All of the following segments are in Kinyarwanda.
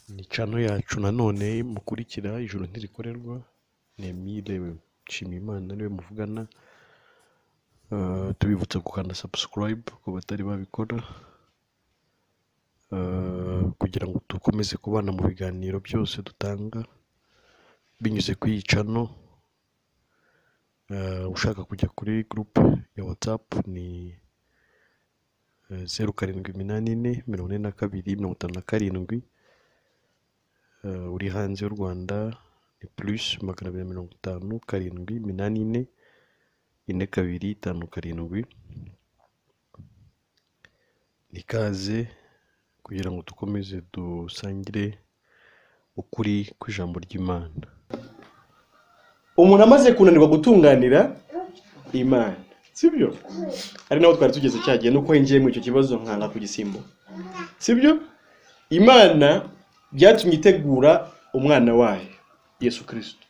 Ni channel yacu nanone mukurikira Ijuru Ntirikorerwa, ni Emile Nshimiyimana niwe muvugana. Tubibutsa gukanda subscribe ku batari babikora, kugira ngo dukomeze kubana mu biganiro byose dutanga binyuze kuri iyi channel. Ushaka kujya kuri group ya WhatsApp ni 0784 42 57. Uri hanze y'u Rwanda ni plus 250 7 84 42 57. Ni ikaze kugira ngo dukomeze dusangire ukuri kw'ijambo ry'Imana. Umuntu amaze kunanirwa gutunganira Imana, sibyo? Ari naho twari tugeze cyagiye, nuko hinjiye mu icyo kibazo nkanga kugisimbuka, sibyo? Imana byatumye itegura umwana wayo Yesu Kristo,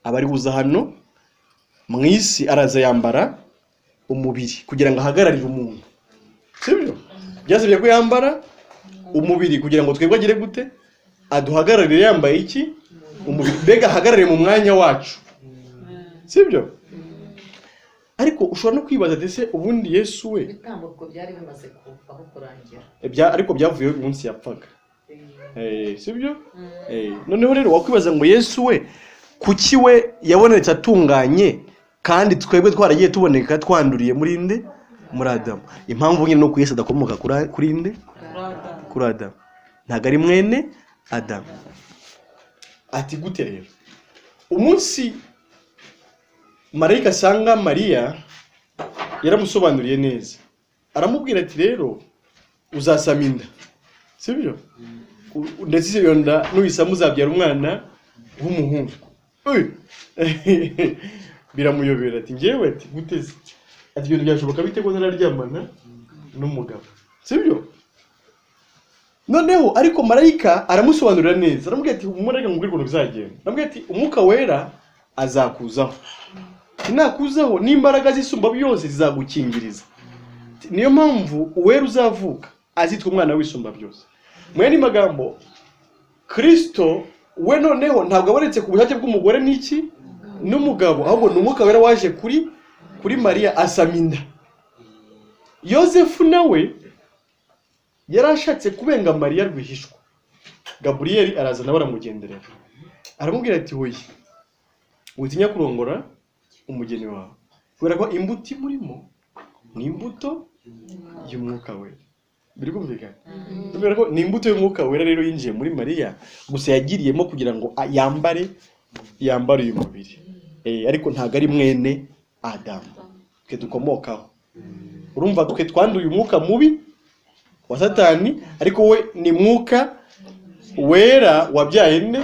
aba ari buza hano mu isi, araza yambara umubiri kugira ngo ahagararire umuntu, sibyo? Byasabye ko yambara umubiri kugira ngo twebwe agire gute, aduhagararire yambaye iki? Umubiri, mbega ahagararire mu mwanya wacu, sibyo? Ariko ushobora no kwibaza ati ese ubundi Yesu we ibitambo ubwo byari bimaze kuvaho kurangira, ariko byavuyeho umunsi yapfaga, sibyo? Noneho rero wakwibaza ngo Yesu we kuki we yabonetse atunganye kandi twebwe twaragiye tuboneka twanduriye muri nde? Muri Adamu. Impamvu nyine nuko Yesu adakomoka kuri nde? Kuri Adamu. Ntabwo ari mwene Adamu. Ati gute rero? Umunsi Marayika asanga Mariya yaramusobanuriye neza, aramubwira ati rero uzasama inda, sibyo? Ndetse iyo nda nuyisama uzabyara umwana w'umuhungu. Biramuyobera ati njyewe ati gute se? Ati ibintu byashoboka bite ko ntararyamana n'umugabo, sibyo? Noneho ariko Marayika aramusobanurira neza, aramubwira ati umumarayika nkubwire ukuntu bizagenda. Aramubwira ati umwuka wera azakuzaho, nakuzaho n'imbaraga z'isumba byose zizagukingiriza, niyo mpamvu uwera uzavuka azitwa umwana w'isumba byose. Mu yandi magambo, Kristo we noneho ntabwo abonetse ku bushake bw'umugore n'iki n'umugabo, ahubwo ni umwuka wera waje kuri Mariya asama inda. Yosefu nawe yari ashatse kubenga Mariya rwihishwa, Gaburiyeli araza nawe aramugenderera, aramubwira ati hoya witinya kurongora umugeni wawe, kubera ko imbuto imurimo ni imbuto y'umwuka wera. Biri kumvikana? Kubera ko ni imbuto y'umwuka wera rero yinjiye muri Mariya, gusa yagiriyemo kugira ngo yambare uyu mubiri, ariko ntabwo ari mwene Adamu twe dukomokaho. Urumva twe twanduye umwuka mubi wa Satani, ariko we ni mwuka wera wabyaye nde?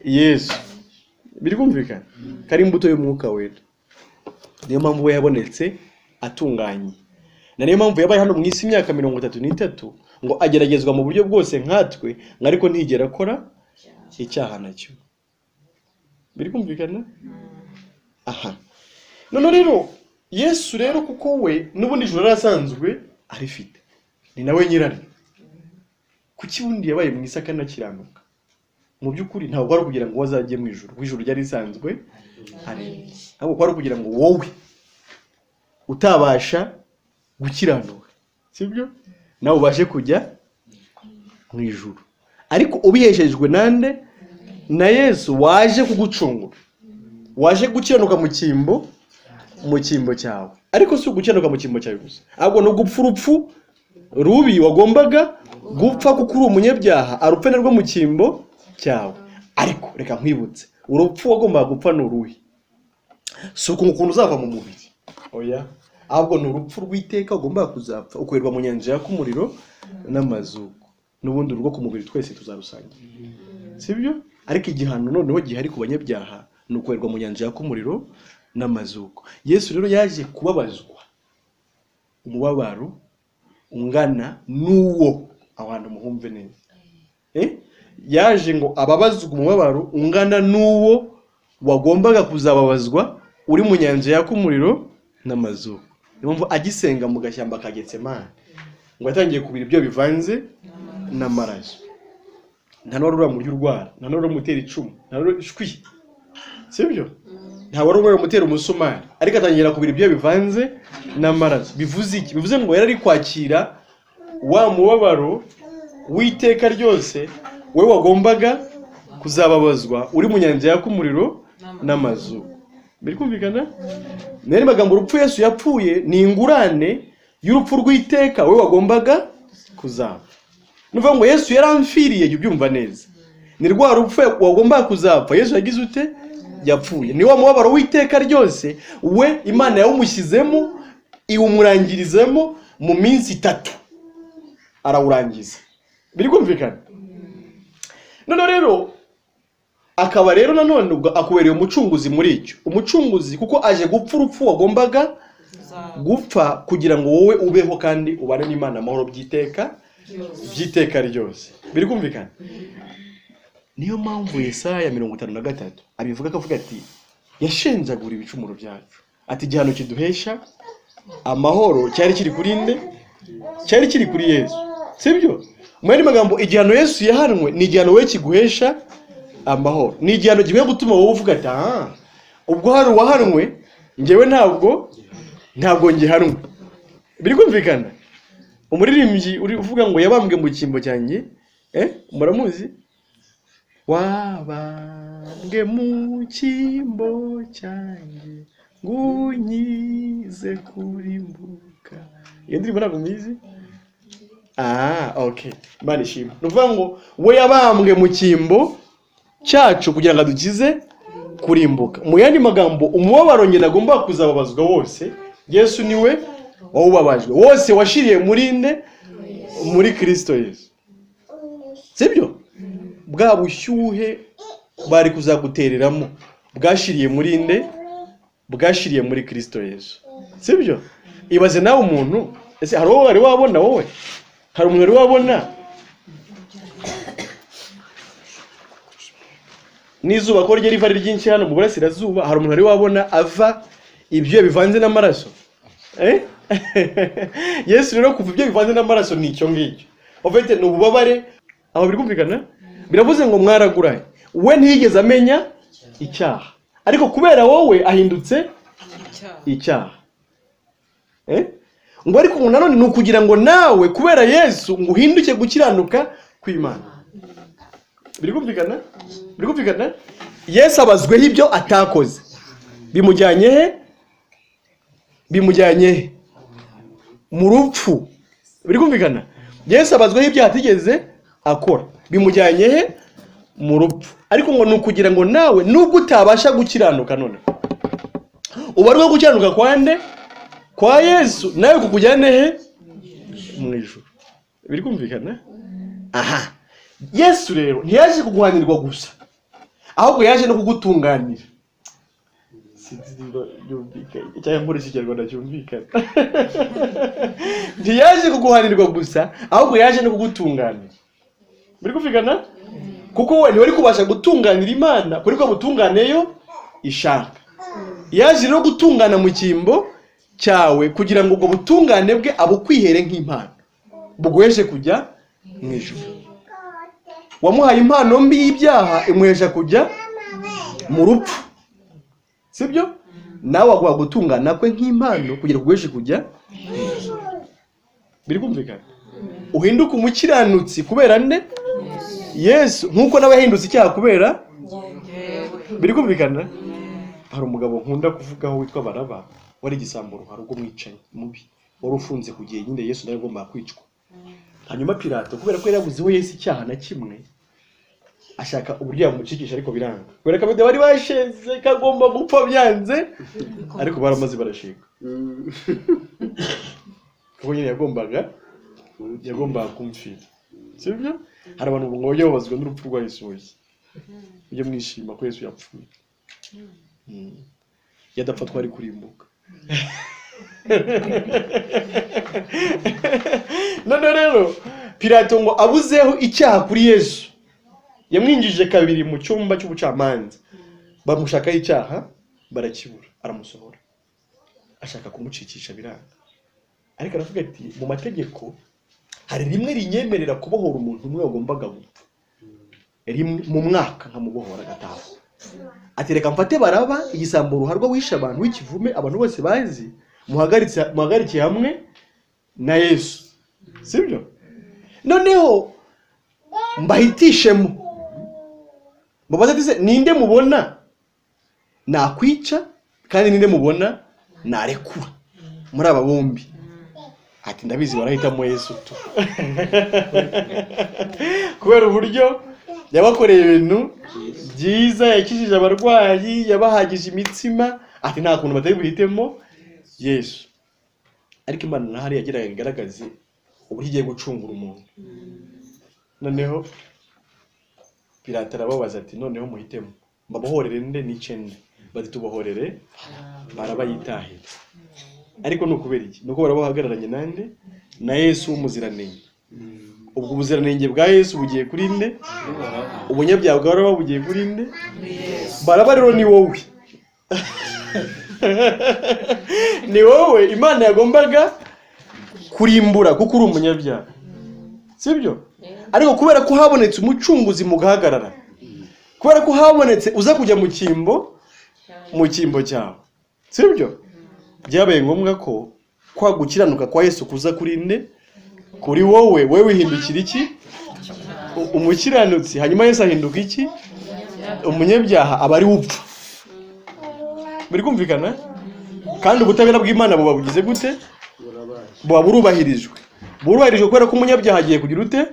Yesu. Biri kumvikana? Kari imbuto y'umwuka wera. Niyo mpamvu we yabonetse atunganye, na niyo mpamvu yabaye hano mu isi imyaka 33 ngo ageragezwa mu buryo bwose nkatwe, ariko ntigera akora icyaha nacyo. Biri kumvikana? Aha. None rero Yesu rero kuko we n'ubundi ijuru yarasanzwe arifite, ni nawe nyiraryo, kuki ubundi yabaye mu isi akanakiranuka? Mu by'ukuri ntabwo ari kugira ngo azajye mu ijuru, kuko ijuru ryari risanzwe ari, ahubwo kwari kugira ngo wowe utabasha gukiranuka, sibyo, nawe ubashe kujya mu ijuru, ariko ubiheshejwe nande? Na Yesu waje kugucungura, waje gukiranuka mu cyimbo cyawe. Ariko si ugukiranuka mu cyimbo cyawe gusa, ahubwo no gupfa urupfu rubi wagombaga gupfa kuko uri umunyabyaha, arupfe narwo mu cyimbo cyawe. Ariko reka nkwibutse, urupfu wagombaga gupfa ni uruhe? Si ukuntu uzava mu mubiri, oya, ahubwo ni urupfu rw'iteka ugomba kuzapfa ukoherwa mu nyanja yaka umuriro n'amazuko. N'ubundi urwo ku mubiri twese tuzarusangira, sibyo? Ariko igihano noneho gihari ku banyabyaha ni ukoherwa mu nyanja yaka umuriro n'amazuko. Yesu rero yaje kubabazwa umubabaro ungana n'uwo, abantu muhumve neza, yaje ngo ababazwe umubabaro ungana n'uwo wagombaga kuzababazwa uri mu nyanja yaka umuriro n'amazuko. Niyo mpamvu agisenga mu gashyamba ka Getsemani ngo yatangiye kubira ibyo bivanze n'amaraso. Nta n'uwari uramurya urwara, nta n'uwari uramutera icumu, nta n'uwari shwi, sibyo? Nta wari uramutera umusumari, ariko atangira kubira ibyo bivanze n'amaraso. Bivuze iki? Bivuze ngo yari ari kwakira wa mubabaro w'iteka ryose we wagombaga kuzababazwa uri mu nyanja yaka umuriro n'amazu. Biri kumvikana? Nari magambo, urupfu Yesu yapfuye ni ingurane y'urupfu rw'iteka we wagombaga kuzapfa. Nuvuga ngo Yesu yaramfiriye, jya ubyumva neza. Ni rwa rupfu wagombaga kuzapfa Yesu yagize ute? Yapfuye. Ni wa mubabaro w'iteka ryose we Imana yawumushyizemo, iwumurangirizemo mu minsi 3 arawurangiza. Biri kumvikana? None rero akaba rero nanone ubwo akubereye umucunguzi muri icyo. Umucunguzi kuko aje gupfa urupfu wagombaga gupfa kugira ngo wowe ubeho kandi ubane n'Imana amahoro by'iteka by'iteka ryose. Biri kumvikana? Niyo mpamvu Yesaya 53 abivuga, akavuga ati yashenjagura ibicumuro byacu, ati igihano kiduhesha amahoro cyari kiri kuri nde? Cyari kiri kuri Yesu, sibyo? Mu yandi magambo, igihano Yesu yahanwe ni igihano we kiguhesha amahoro, ni igihano gikwiye gutuma wowe uvuga ati ah, ubwo hari uwahanwe njyewe ntabwo ngihanwe. Biri kumvikana? Umuririmbyi uri uvuga ngo yabambwe mu cyimbo cyanjye, muramuzi? Wabambwe mu cyimbo cyanjye ngunyize kurimbuka. Iyo ndirimbo ntabwo muyizi? Ah, okay. Imana ishimwe. Ni ukuvuga ngo we yabambwe mu cyimbo cyacu kugira ngo adukize kurimbuka. Mu yandi magambo, umubabaro njye nagomba kuzababazwa wose, Yesu niwe wawubabajwe wose, washiriye muri nde? Muri Kristo Yesu, sibyo? Bwa bushyuhe bari kuzagutereramo bwashiriye muri nde? Bwashiriye muri Kristo Yesu, sibyo? Ibaze nawe umuntu, ese hari uwo wari wabona wowe? Hari umuntu wari wabona n'izuba ko rye riva ari ryinshi hano mu burasirazuba, hari umuntu wari wabona ava ibyo bivanze n'amaraso? Yesu rero kuva ibyo bivanze n'amaraso ni icyo ngicyo. Ofete ni ububabare. Aho biri kumvikana? Biravuze ngo mwaraguraye. We ntiyigeze amenya icyaha, ariko kubera wowe ahindutse icyaha. Ngo ariko nanone ni ukugira ngo nawe kubera Yesu ngo uhinduke gukiranuka kw'Imana. Biri kumvikana? Biri kumvikana? Yesu abazweho ibyo atakoze. Bimujyanye he? Bimujyanye he? Mu rupfu. Biri kumvikana? Yesu abazweho ibyo atigeze akora. Bimujyanye he? Mu rupfu. Ariko ngo ni ukugira ngo nawe nubwo utabasha gukiranuka none ubarwe gukiranuka kwa nde? Kwa Yesu, nawe kukujyane he? Mu ijuru. Biri kumvikana? Aha. Yesu rero ntiyaje kuguhanirwa gusa, ahubwo yaje no kugutunganira. Sinzi niba byumvikanye cyangwa nkoresha Ikinyarwanda cyumvikana. Ntiyaje kuguhanirwa gusa, ahubwo yaje no kugutunganira. Biri kumvikana? Kuko we ntiwari kubasha gutunganira Imana kuri ko butunganeyo ishaka. Yaje rero gutungana mu cyimbo cyawe kugira ngo ubwo butungane bwe abukwihere nk'impano, buguheshe kujya mu ijuru. Wamuhaye impano mbi y'ibyaha imuhesha kujya mu rupfu, sibyo? Nawe aguha gutungana kwe nk'impano kugira kuguheshe kujya mu ijuru. Biri kumvikana? Uhinduka umukiranutsi kubera nde? Yesu, nkuko nawe yahindutse icyaha kubera. Biri kumvikana? Hari umugabo nkunda kuvugaho witwa Baraba, wari igisambo ruharwa, umwicanyi mubi, wari ufunze ku gihe nyine Yesu nawe agomba kwicwa. Hanyuma Pilato kubera ko yarabuzeho Yesu icyaha na kimwe, ashaka uburyo yamucikisha ariko biranga. Kubera ko abayuda bari basheze kagomba gupfa byanze, ariko baramaze barashika. Kuko nyine yagombaga kumfira, sibyo? Hari abantu ngo bajye babazwa n'urupfu rwa Yesu, mujye mwishima ko Yesu yapfuye. Yadapfa twari kurimbuka. None rero Pilato ngo abuzeho icyaha kuri Yesu, yamwinjije kabiri mu cyumba cy'ubucamanza, bamushakaho icyaha barakibura, aramusohora, ashaka kumucikisha biranga. Ariko aravuga ati mu mategeko hari rimwe rinyemerera kubohora umuntu umwe wagombaga gupfa. rimwe mu mwaka nkamubohora agataha. Ati reka mfate Baraba igisambo ruharwa wishe abantu w'ikivume abantu bose bazi, muhagarikiye hamwe na Yesu, sibyo? Noneho mbahitishemo, mbabaze ati se ninde mubona nakwica kandi ninde mubona narekura muri aba bombi? Ati ndabizi barahitamo Yesu tu. Kubera uburyo yabakoreye ibintu byiza, yakijije abarwayi, yabahagije imitsima, ati nta kuntu batari buhitemo Yesu. Ariko Imana nahari yagiraga igaragaze uburyo igiye gucungura umuntu. Noneho Pilato arababaza ati noneho muhitemo, mbabohorere nde nice nde? Bati tubohorere Baraba yitahira. Ariko ni ukubera iki? Nuko barabahagararanye nande? Na Yesu w'umuziranenge. Ubwo ubuziranenge bwa Yesu bugiye kuri nde? Ubunyabyaha bwa Baraba bugiye kuri nde? Baraba rero ni wowe. Ni wowe Imana yagombaga kurimbura kuko uri umunyabyaha, sibyo? Ariko kubera ko habonetse umucunguzi mugahagarara, kubera ko habonetse uza kujya mu cyimbo cyawe, sibyo? Byabaye ngombwa ko kwa gukiranuka kwa Yesu kuza kuri nde? Kuri wowe. Wewe wihindukira iki? Umukiranutsi. Hanyuma Yesu ahinduka iki? Umunyabyaha, aba ari upfa. Biri kumvikana? Kandi ubutabera bw'Imana buba bugize gute? Buba burubahirijwe. Burubahirijwe kubera ko umunyabyaha agiye kugira ute?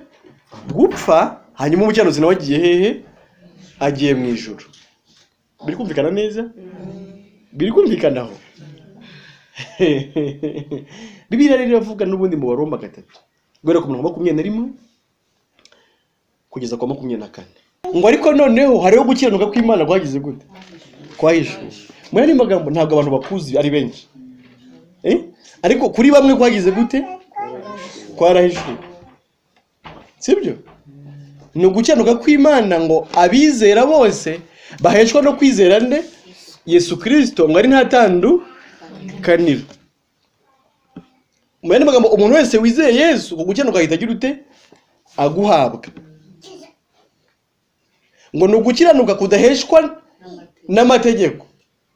Gupfa. Hanyuma umukiranutsi nawe agiye hehe? Agiye mu ijuru. Biri kumvikana neza? Biri kumvikanaho? Bibiliya rero iravuga n'ubundi mu Baroma 3 guhera ku murongo 21 kugeza ku 24, ngo ariko noneho hariho gukiranuka kw'Imana kwagize gute? Kwahishuwe. Muri andi magambo ntabwo abantu bakuzi ari benshi, ariko kuri bamwe kwagize gute? Kwarahishuwe, sibyo? Ni ugukiranuka kw'Imana ngo abizera bose baheshwa no kwizera nde? Yesu Kristo, ngo ari nta tandukaniro. Mu yandi magambo umuntu wese wizeye Yesu uko gukiranuka ahita agira ute? Aguhabwa. Ngo ni ugukiranuka kudaheshwa n'amategeko.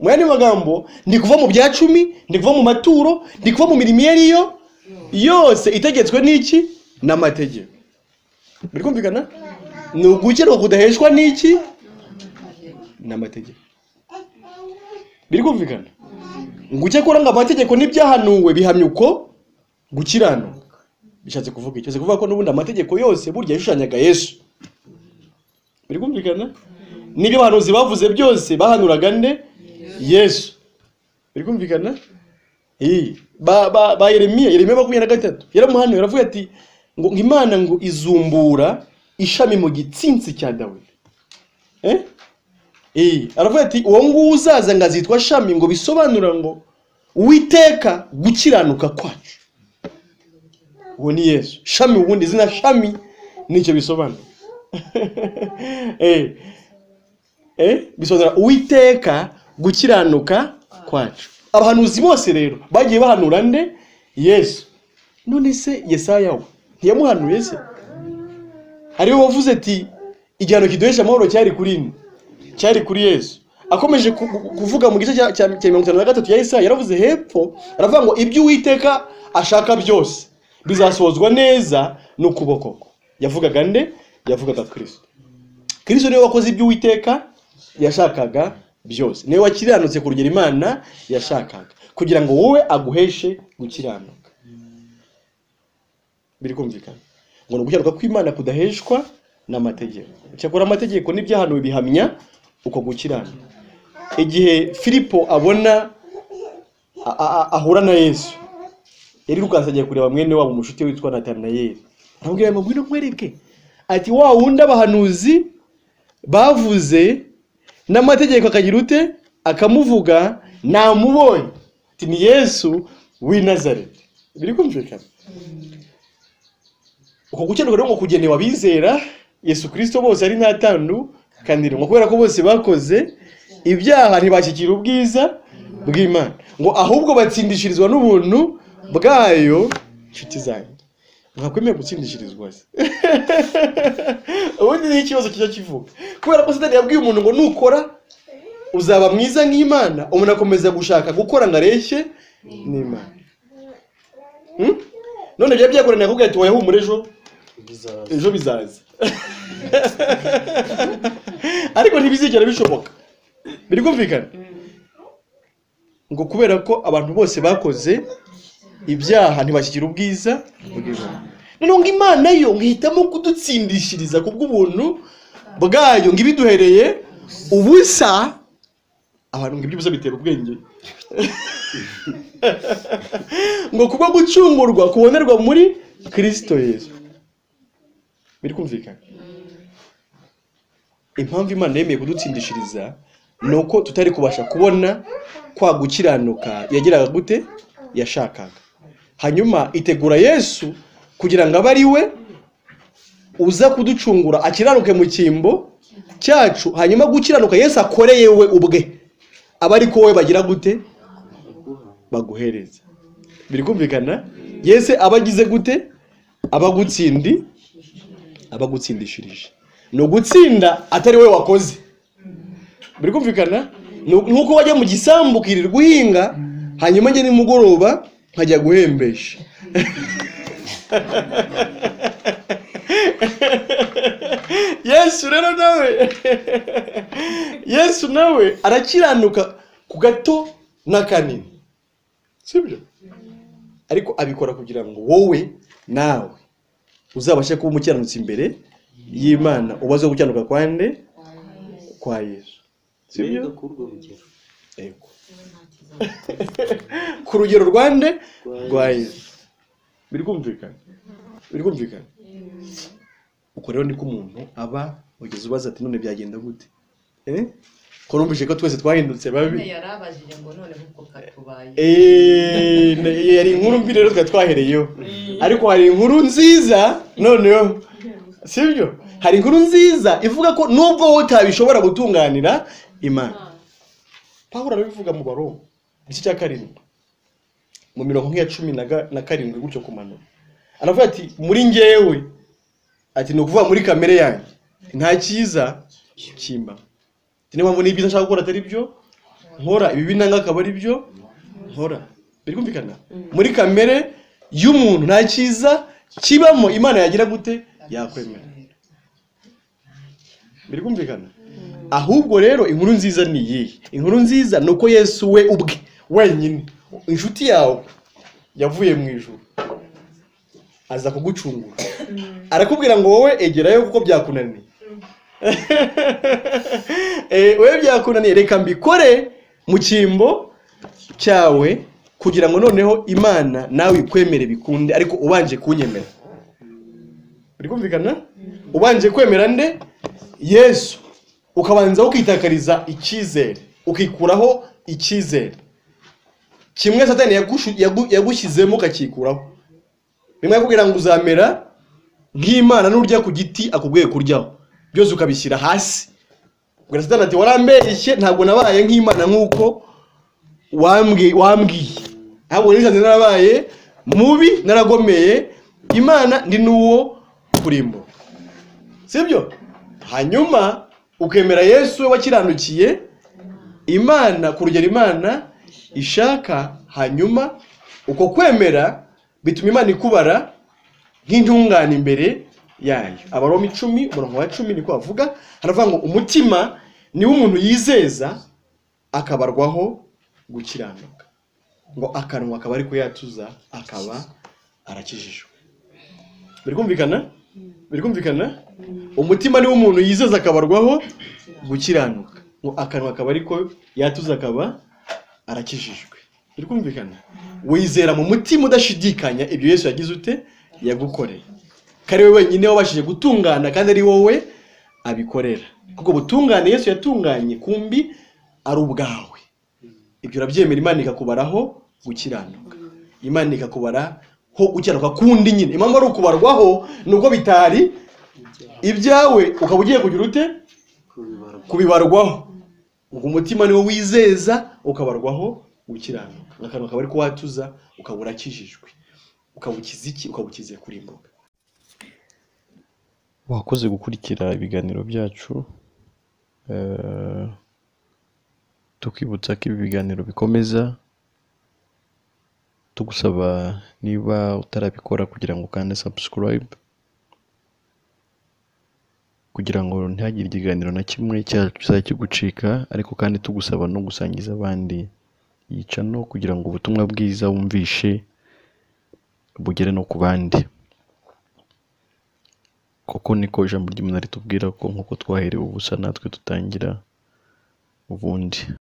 Mu yandi magambo ndi kuva mu bya cumi, ndi kuva mu maturo, ndi kuva mu mirimo iyo ariyo yose itegetswe n'iki? N'amategeko. Biri kumvikana? Ni ugukiranuka kudaheshwa n'iki? N'amategeko. Biri kumvikana? Ngo cyakora ngo amategeko n'ibyahanuwe bihamya uko gukiranuka. Bishatse kuvuga iki? Bishatse kuvuga ko n'ubundi amategeko yose burya yashushanyaga Yesu. Biri kumvikana? N'ibyo abahanuzi bavuze byose bahanuraga nde? Yesu. Biri kumvikana? Ba Yeremiya 23 yaramuhanuye aravuga ati ngo Imana ngo izumbura ishami mu gitsinsi cya Dawidi. Aravuga ati uwo nguwo uzaza ngo azitwa shami, ngo bisobanura ngo Uwiteka gukiranuka kwacu. Uwo ni Yesu. Shami, ubundi izina shami nicyo bisobanura. Bisobanura Uwiteka gukiranuka kwacu. Abahanuzi bose rero bagiye bahanura nde? Yesu. None se Yesaya we ntiyamuhanuye se? Ariwe wavuze ati igihano kiduhesha amahoro cyari kuri nde? Cyari kuri Yesu. Akomeje kuvuga mu gice cya 53 ya Yesaya, yaravuze hepfo aravuga ngo ibyo Uwiteka ashaka byose bizasohozwa neza n'ukuboko kwe. Yavugaga nde? Yavugaga Kristo. Kristo niwe wakoze ibyo Uwiteka yashakaga byose, niwe wakiranutse ku rugero Imana yashakaga kugira ngo wowe aguheshe gukiranuka. Biri kumvikana? Ngo ni ugukiranuka kw'Imana kudaheshwa n'amategeko. Cyakora amategeko n'ibyahanuwe bihamya uko gukiranuka. Igihe Filipo abona ahura na Yesu, yari rukanse agiye kureba mwene wabo umushuti witwa Natanayeli. Aramubwira ngo ngwino nkwereke. Ati wa wundi abahanuzi bavuze n'amategeko akagira ute? Akamuvuga, namubonye. Ati ni Yesu w'i Nazareti. Biri kumvikana? Uko gukiranuka rero ngo kugenewe abizera Yesu Kristo bose ari nta tandukaniro, ngo kubera ko bose bakoze ibyaha ntibashyikira ubwiza bw'Imana, ngo ahubwo batsindishirizwa n'ubuntu bwayo. Inshuti zanjye, mwakwemeye gutsindishirizwa se? Ubundi ni ikibazo kijya kivuka kubera ko Satani yabwiye umuntu ngo nukora uzaba mwiza nk'Imana, umuntu akomeza gushaka gukora ngo areshye n'Imana. None byaba byagoranye akubwira ati oya humura ejo ejo bizaza. Ariko ntibizigera bishoboka. Biri kumvikana? Ngo kubera ko abantu bose bakoze ibyaha ntibashyikira ubwiza bw'Imana. Noneho ngo Imana yo ngihitamo kudutsindishiriza kubw'ubuntu bwayo, ngo ibiduhereye ubusa. Abantu ngo iby'ubusa bitera ubwenge. Ngo kubwo gucungurwa kubonerwa muri Kristo Yesu. Biri kumvikana? Impamvu Imana yemeye kudutsindishiriza ni uko tutari kubasha kubona kwa gukiranuka yagiraga gute yashakaga. Hanyuma itegura Yesu kugira ngo abe ari we uza kuducungura akiranuke mu cyimbo cyacu. Hanyuma gukiranuka Yesu akoreye we ubwe aba ariko we bagira gute baguhereza. Biri kumvikana? Yesu abagize gute abagutsindi abagutsindishirije. Ni ugutsinda atari we wakoze. Biri kumvikana? Nuko wajya mu gisambu ukirirwa uhinga, hanyuma njye nimugoroba nkajya guhembesha. Yesu rero nawe, Yesu nawe arakiranuka ku gato na kanini, sibyo? Ariko abikora kugira ngo wowe nawe uzabashe kuba umukiranutsi imbere y'Imana, ubaze gukiranuka kwande kwa Yesu, sibyo? Yego. Ku rugero rwande rwa Yesu. Biri kumvikana? Biri kumvikana? Uko rero niko umuntu aba ugeze ubaza ati none byagenda gute? Ko numvise ko twese twahindutse babi. Yarabajije ngo none ubwo katubaye. Yari inkuru mbi rero twa twahereyeho. Ariko hari inkuru nziza noneho, sibyo? Hari inkuru nziza ivuga ko nubwo wowe utabishobora gutunganira Imana. Pawulo arabivuga mu Baroma igice cya 7 mu mirongo nk'iya 17 gutyo kumanura. Aravuga ati muri njyewe, ati ni ukuvuga muri kamere yanjye nta cyiza kimba. Niyo mpamvu n'ibyiza nshaka gukora atari byo nkora, ibibi nanga akaba ari byo nkora. Biri kumvikana? Muri kamere y'umuntu nta cyiza kibamo, Imana yagira gute yakwemera. Biri kumvikana? Ahubwo rero inkuru nziza ni iyihe? Inkuru nziza ni uko Yesu we ubwe wenyine, inshuti yawe yavuye mu ijuru aza kugucungura. Arakubwira ngo wowe egerayo kuko byakunaniye. Wewe byakunaniye, reka mbikore mu cyimbo cyawe kugira ngo noneho Imana nawe ikwemere bikunde, ariko ubanje kunyemera. Biri kumvikana? Ubanje kwemera nde? Yesu. Ukabanza ukitakariza icyizere, ukikuraho icyizere kimwe Satani yagushyizemo ukakikuraho. Bimwe yakubwira ngo uzamera nk'Imana n'urya ku giti akubwiye kuryaho, byose ukabishyira hasi. Ubwo Satani ati warambeshye, ntabwo nabaye nk'Imana nk'uko wambwiye, ahubwo nisanze narabaye mubi, naragomeye Imana, ndi n'uwo kurimbo, sibyo? Hanyuma ukemera Yesu we wakiranukiye Imana ku rugero Imana ishaka. Hanyuma uko kwemera bituma Imana ikubara nk'intungane imbere yayo. Abaroma 10 umurongo wa 10 niko avuga, haravuga ngo umutima ni umuntu yizeza akabarwaho gukiranuka, ngo akanwa akaba ariko yatuza akaba arakijijwe. Biri kumvikana? Biri kumvikana? Umutima ni umuntu yizeza akabarwaho gukiranuka, ngo akanwa akaba ariko yatuza akaba arakijijwe. Biri kumvikana? Wizera mu mutima udashidikanya ibyo Yesu yagize ute yagukoreye, kari we wenyine wabashije gutungana kandi ari wowe abikorera. Kuko butungane Yesu yatunganye kumbi ari ubwawe. Ibyo urabyemera, Imana ikakubaraho gukiranuka. Imana ikakubaraho gukiranuka kundi nyine. Impamvu ari ukubarwaho nuko bitari ibyawe, ukaba ugiye kugira ute kubibarwaho. Ubwo umutima niwo wizeza ukabarwaho gukiranuka, akanwa akaba ariko watuza ukaba urakijijwe, ukaba ukize iki? Ukaba ukize kurimbuka. Wakoze gukurikira ibiganiro byacu, tukwibutsa ko ibi biganiro bikomeza, tugusaba niba utarabikora kugira ngo ukande subscribe, kugira ngo ntihagire ikiganiro na kimwe cyacu kizajya kigucika, ariko kandi tugusaba no gusangiza abandi iyi channel kugira ngo ubutumwa bwiza wumvishe bugere no ku bandi. Kuko niko ijambo ry'Imana ritubwira ko nk'uko twaherewe ubusa natwe dutangira ubundi.